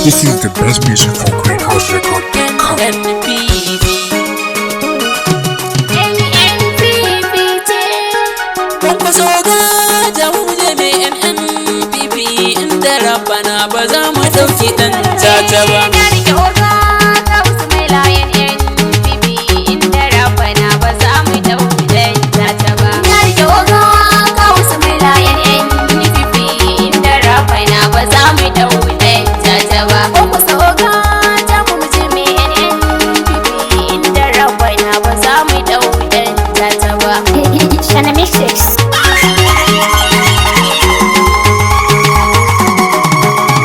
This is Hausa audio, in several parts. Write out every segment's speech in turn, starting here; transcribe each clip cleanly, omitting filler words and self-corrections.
This is the best music for greenhouserecord.com. NPP. NNPP ce. Kwankwaso ga jamu je mai NNPP, inda rabana ba za mu ɗauki ɗan caca ba. Na rike oga kawu su mai layan NPP, inda rabana ba za mu ɗauki ɗan caca ba. Na rike oga kawu su mai layan NPP, inda rabana ba za mu ɗauki ɗan caca ba. Kwankwaso oga jamu mu je mai NNPP, inda rabana ba za mu ɗauki ɗan caca ba. Shana Mixes.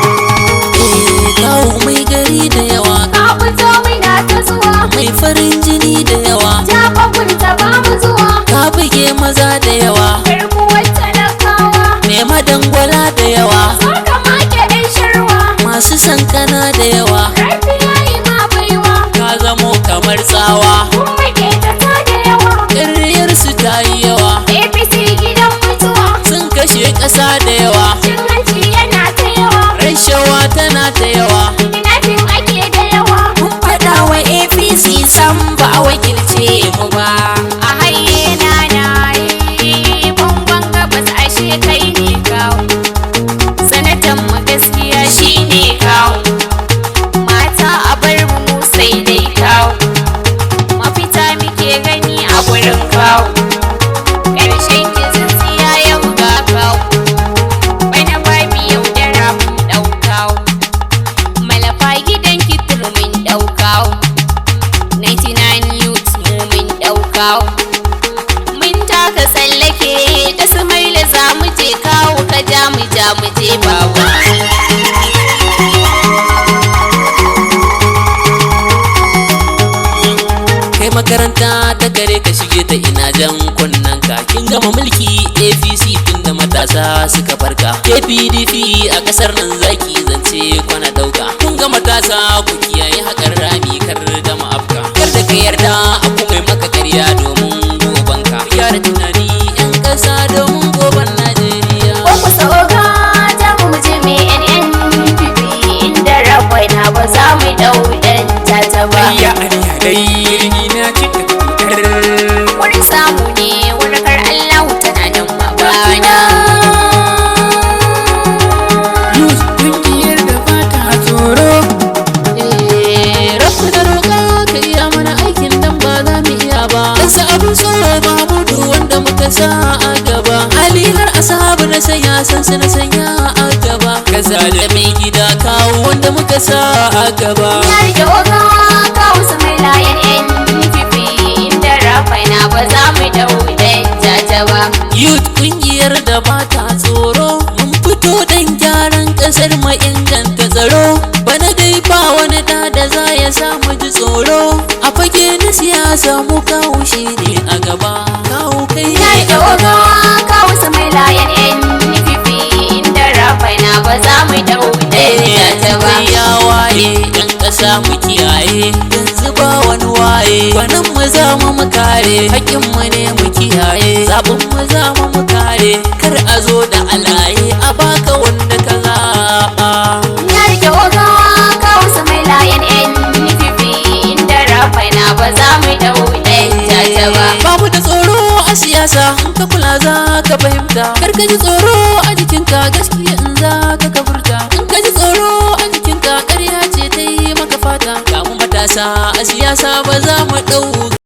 Eh, kawo mai gari da yawa. Ka fito muna ta zuwa. Mai farin jini da yawa. Jafa gunta ba mu zuwa. Ka buge maza da yawa. Garkuwar talakawa. Mai madangwala da yawa. Saka make ɗan shirwa. Masu sankana da yawa. Karfi yayi ma baiwa. Ka zamo kamar tsawa. Kun make ta ta da yawa. Ƙaryar su ta yi yawa. APC gidan mutuwa. Sun kashe ƙasa da yawa. Cin hanci yana ta yawa. Rashawa tana ta yawa. Kidnapping ake da yawa. Mun faɗa wa APC sam ba a wakilce mu ba. A haye na na ye, bangon gabas ashe kai ne kawo. Sanatan mu gaskiya shine kawo. Mata a bar mu mu sai dai kawo. Mafita muke gani a gurin kawo. Ƙarshen kizintsiya yau ga kawo. Bana babu yaudara mun ɗau kawo. Malafa gidan kitir mun ɗau kawo. 99 youth mu mun ɗaukawo. Mun taka tsallake ta Sumaila, za mu je kawo, ka ja mu ja mu je bawa. Kai makaranta ta kare ka shige ta, ina jan kunnen ka. Kin gama mulki APC tun da matasa suka farka. APDP a kasar nan zaki zance kwana dauka. Kun ga matasa, ku kiyaye haƙar rami kar da mu afka. Kar da ka yarda a kuma maka karya domin gobanka. Gyara tunani 'yan ƙasa domin goban Najeriya. Kwakwasa oga ja mu mu je mai NNPP, inda rabana ba za mu ɗau ɗan tata ba. Ayya aniya dai jirgi na cika tutar. Wurin samu ne wurin Allahu tana nan babana. Yus kungiyar da ba ta tsoro. Eh, rabu da roƙa ka iya mana aikin dan ba za mu iya ba. Kansa abin tsoro Mahmudu wanda muka sa a gaba. Halilar asabu na sanya san su na sanya a gaba. Kaza da mai gida kawo wanda muka sa a gaba. Na rike oga kawo su mai layan NPP, inda rabana ba za mu ɗau ɗan tata ba. Youth kungiyar da ba ta tsoro. Mun fito dan gyaran kasar mu, inganta tsaro. Bana dai ba wani da da za ya samu ji tsoro. A fage na siyasa mu kawo shi ne a gaba. Kawo kai Na ne rike a oga gaba. kawo su mai layan NPP, inda rabana ba za mu ɗau ɗan tata ba. Ya waye yan ƙasa mu kiyaye, yanzu ba wani waye. Gwanin mu za mu mu kare hakkin mu ne, mu kiyaye zaɓin mu, za mu mu kare. Kar a zo da alaye a baka wanda ka zaɓa. Na rike oga kawo su mai layan NPP, inda rabana ba za mu ɗau ɗan tata ba. Babu da tsoro a siyasa, in ka kula za ka fahimta. Kar ka ji tsoro a jikinka, gaskiya in za ka kafurta. In ka ji tsoro a jikinka, ƙarya ce ta yi maka fata. Ga mu matasa a siyasa ba za mu ɗau